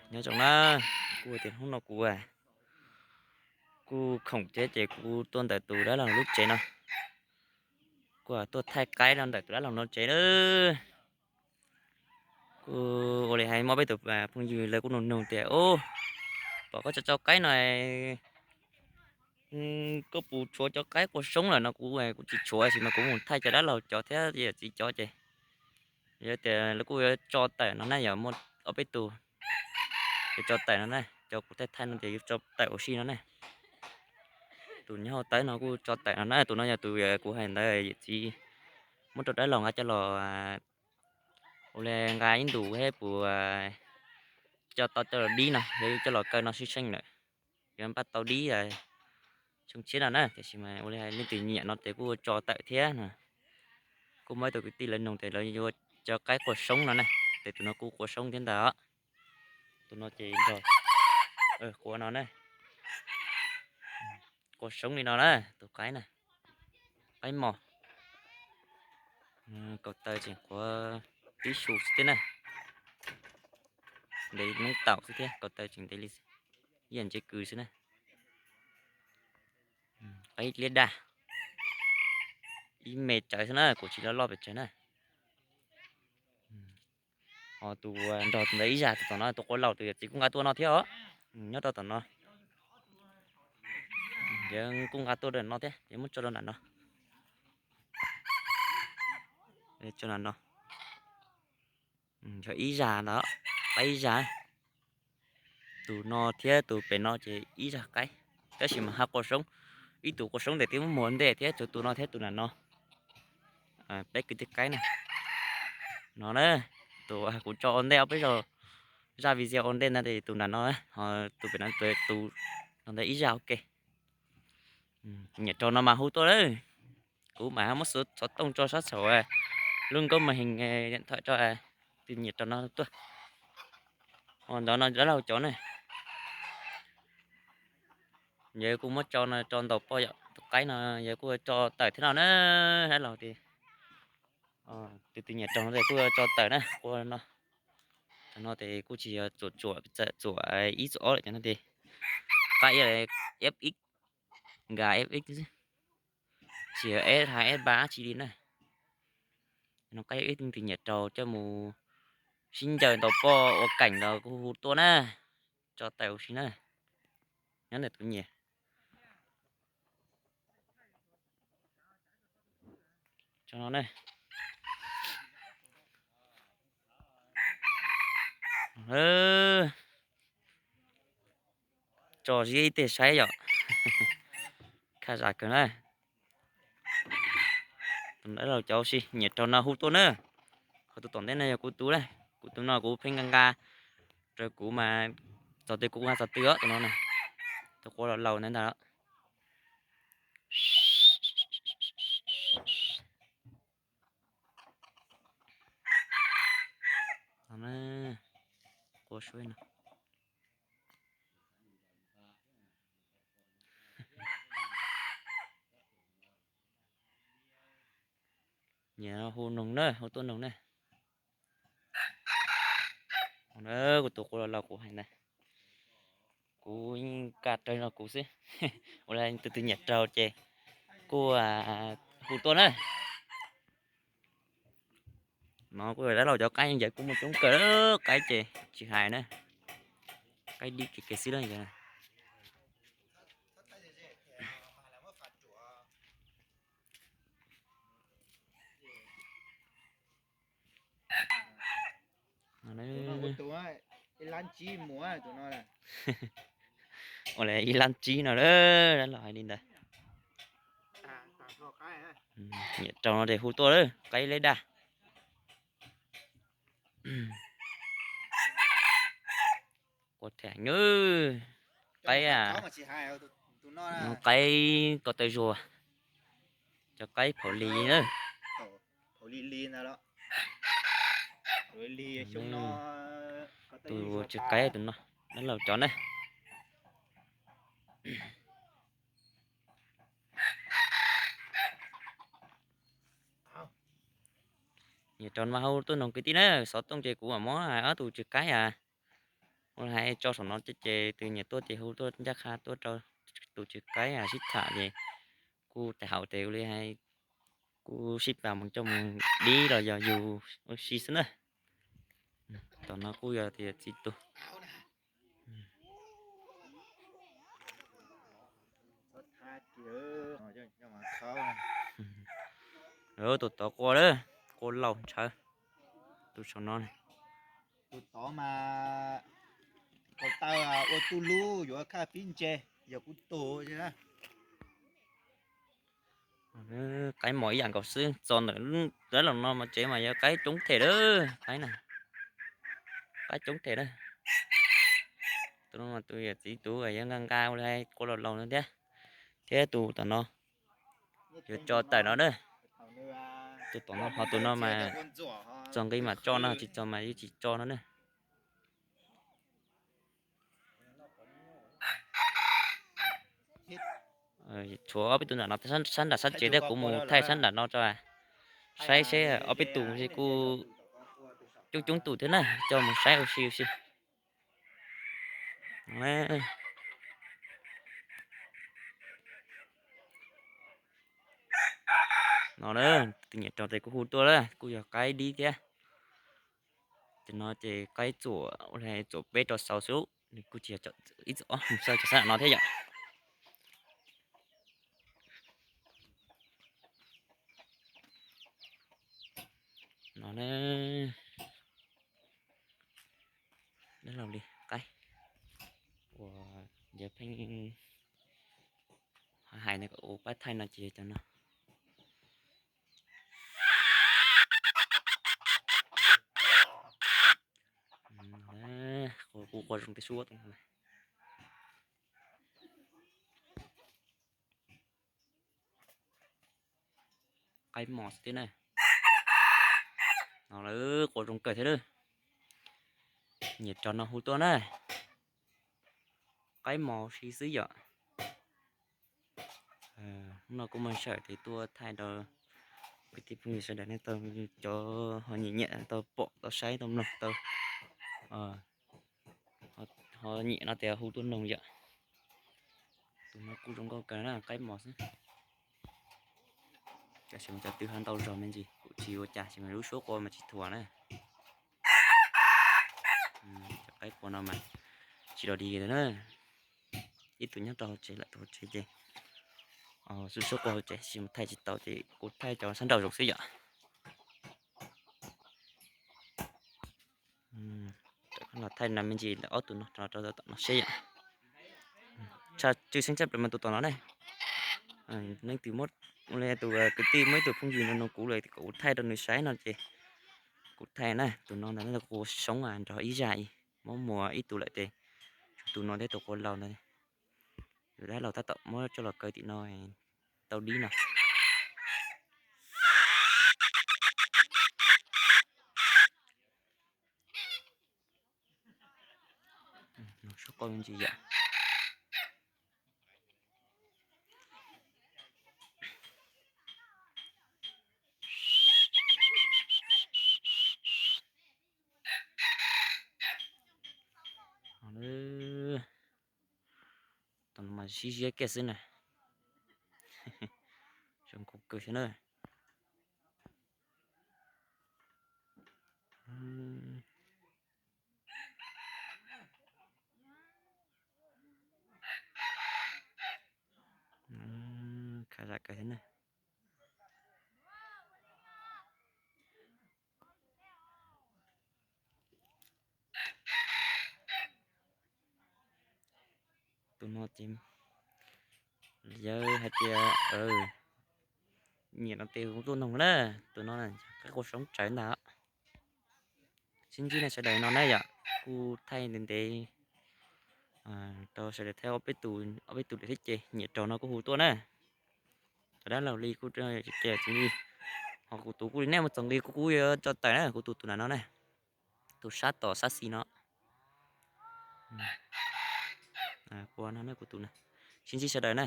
Nyob zoo na, kuj tias hnub no kuv kuj khoom thiab ces kuv tuaj ntawm tus dab laug lub tsev no, kuj tuaj thaij qaib no ntawm tus dab laug no tsev na. Kuj ua li hais muaj peb tus phooj ywg lawv kuj nug nug tias, Ub, pom koj tso tso qaib no, koj puas tshuav cov qaib qua soob lawm no? Kuv kuv tsis tshuav, tab sis mas kuv mus thaij cov dab laug cov thiab yawm txiv cov ces yog tias lawv kuj yuav tso tawm no na, yog muaj ob peb tug yuav tso tawm no na, cov kuv thaij thaij no ces yuav tso tawm ua si no na. Tus nyob hauv tawb no kuj tso tawm no na, tus no yog tus kuv hais ntawd, yawm txiv muab rau dab laug nqa coj los, ua li nqa ib ntus thiab puas coj tau coj los dib no, yog coj los kaw no sib seej lawm, yuav npaj tau dib xyoo tshiab no na. Tiam sis mas ua li hais leej twg nyiam no ces kuj tso tawm thiab no. Kuj muaj ib tug kwv tij lawv nug tias lawv yuav cov qaib qua soob no na, ces tus no kuj qua soob thiab ntag. Tus no ces nrog qua no na, qua soob li no na, tus qaib na, qaib mos. Kaum taw tseem quav tib su xwb thiab na, ntev noob taum xwb thiab, kaum taw tseem ntev li ib yam ntse kws xwb na. Qaib liab daj, ib me tsawv xwb na, kuv tsis loj loj pes tsawg na. Ho tus nrog ntawd ib zaj tus tom no, tus qua laus tus yawm txiv kuj nqa tuaj no thiab os, nyob rau tom no. Ces kuj nqa tuaj rau no thiab, ces muab tso rau nram no. Tso nram no. Yog ib zaj ntawd, qaib ib zaj. Tus no thiab tus pem no ces ib zaj qaib, tab sis mas ho qua soob. Ib tug qua soob ntawm twb muab muag ua ntej thiab, tsuas tus no thiab tus nram no. Peb kwv tij qaib na. No na, tus kuv tso ua ntej ob peb zaug, zaj video ua ntej no ces tus nram no, ho tus pem no tus no ntawd ib zaj ua ke. Nyiam raug no mas hu tuaj lawm. Kuv mam muab xov tooj tso sab saum lub nkauj mas hees điện thoại tso, tus nyiam raug no tuaj. Ho ntawd no dab laug cov ne. Yawg kuj muab tso no tso ntaus poj yom, tus qaib no yawg kuj tso tawm thiab no na, dab laug tias. Tus twg nyiam raug no ces kuj tso tawm na, qua no. Cov no ces kuj tsis yog tsuam tsuam, txawm txuam ib txuam ob lawm cov no ces. Qaib F X, nkas F X xwb, tsis yog S hai S ba dab tsi li na. No qaib F X, leej twg nyiam raug coj mus sib ncaws ntaus poj ua keem los kuj hu tuaj na, tso tawm huv si na, nyob ntawm tus nyiam. Tso no ne. Tso ziab ib teg saib yom. Khaj zam kawg na. Tus no dab laug cov si, nyiam raug no hu tuaj na. Ho tus tom ntej no yog kuv tus na, kuv tus no kuv pheej nqa nqa, raws kuv mas txog twg kuv nqa txog twg os, tus no na. Tus qua laus laus ntawd ntag. Qua suab no. Nyiam hu noog na, hu tuaj noog na. Kuv tus qua laus kuv hais ntawd, kuv yeej ka raws no kuv xwb. Ua li tus twg nyiam raug ces kuj hu tuaj na. No kuj yog dab laug cov qaib, yeej kuj muaj coob kawg, qaib ces tsis hais na, qaib dib kev kev xwb na. Ua li ib lab tsib no, dab laug hais li ntawd. Nyiam raug no ces hu tuaj lawm, qaib leb daj. Qua tham nws, qaib, qaib ko taw zuag, cov qaib phaum lis na. Tus tsw qaib tus no, dab laug cov na. Nyiam raug mas hu tuaj noog kwv tij na, xov tooj ces kuv mam muab ob tug tsw qaib a, Kuv hais tso saum no ces tus nyiam tuaj ces hu tuaj ncaj qha tuaj rau tus tswv qaib sib tham ces kuj tais haum tes ua li hais kuj sib pab mus coj mus dib los yog yus ua si xwb na. Tom no kuj yog tias txiv tus. Tus tod qua lawm, qua laus ntshaw. Tus saum no, tus tod mas kaus taw ua tuj lub yuav khaj pib ntse, yog kuv tus. Qaib mos ib yam nkaus xwb, txog ntawm lub los no mas tsev mas yog qaib coob them lawm, qaib na, qaib coob them lawm. Tus no mas tus yawm txiv tus yog nqa nqa ua li qua laus laus no thiab, thiab tus tom no yuav tso tawm no na. Tus tom no ho tus no mas txog nqi mam tso no, tsis txog mas yeej tsis tso no na. Tshuav ob peb tus nram no, sab nram sab tsev thiab kuv mus thaij sab nram no tso, saib seb ob peb tus kuj coob coob tus thiab na, coj mus saib ua si ua si. No na, tus nyiam rau tes kuj hu tuaj lawm, kuj yog qaib dib thiab. Ces no ces qaib txuam, txuam peb rau xaus xwb, nws kuj tsis yog ib txwm ob mus xav cov sab no thiab yom. No na, dab laug li qaib uas yawg pheej hais ntawd kom ua pab thaij no ces cov no. Kuv qua zoo tej suab. Qaib mos xwb thiab na. No lawm, qua zoo kawg thiab lawm. Nyiam rau no hu tuaj na. Qaib mos si xwb yom. Hnub no kuj muaj sij hawm ces tuaj thaij rau kwv tij phooj ywg sawv daws nej tau, cov ho nyiam nyiam tau pom tau saib tau mloog tau, ho nyiam no tias hu tuaj noog yom. Tus no kuj zoo nkauj kawg na, qaib mos xwb. Tab sis mas cov twb ho ntau zog me ntsis, kuv tsis ua cas, tab sis mas lub suab qua mas tsis thuam na. Cov qaib qua no mas tsis los li na. Ib tug nyob rau hauv tsev, lawm tus hauv tsev ces lub suab qua hauv tsev, tab sis mas thaij tsis tau ces kuv thaij cov sab nraum zoov xwb yom. Los thaij no me ntsis lawm ob tug no rau tom no seb yom. Tshwj xeeb tshaj plaws mas tus tom no ne. Leej twg muab, tus kwv tij muab ib tug phooj ywg no nug kuv lawm kom kuv thaij rau nws saib no ces kuv thaij na. Tus no ntawm no kuv soob nrog ib zaj, muab muag ib tug lawm ces tshuav tus no thiab tus qua laus ntawd. Yus dab laug tab tom muab coj los kaw tim no tau dib no. Suab qau ntsis yom. Tus no mas sib ziab kiag xwb na. Zoo nkauj kawg thiab na. Khav zam kawg thiab na. Tus no ces yawg hais tias nyiam no tes hu tuaj noog na. Tus no qaib qua soob tsawv ntag. Sib ntsib nej sawv daws no na yom, kuj thaij ntev ntev rau sawv daws thaij ob peb tus, ob peb tus lawm thiab ces nyiam raug no kuj hu tuaj na. Cov dab laug li kuj ces tsis li, ho kuv tus kuj li nej mus txog nqi kuv kuj yuav tso tawm na, kuv tus tus nram no na, tus sab tom sab xis no. Qua no na kuv tus na. Sib ntsib sawv daws na.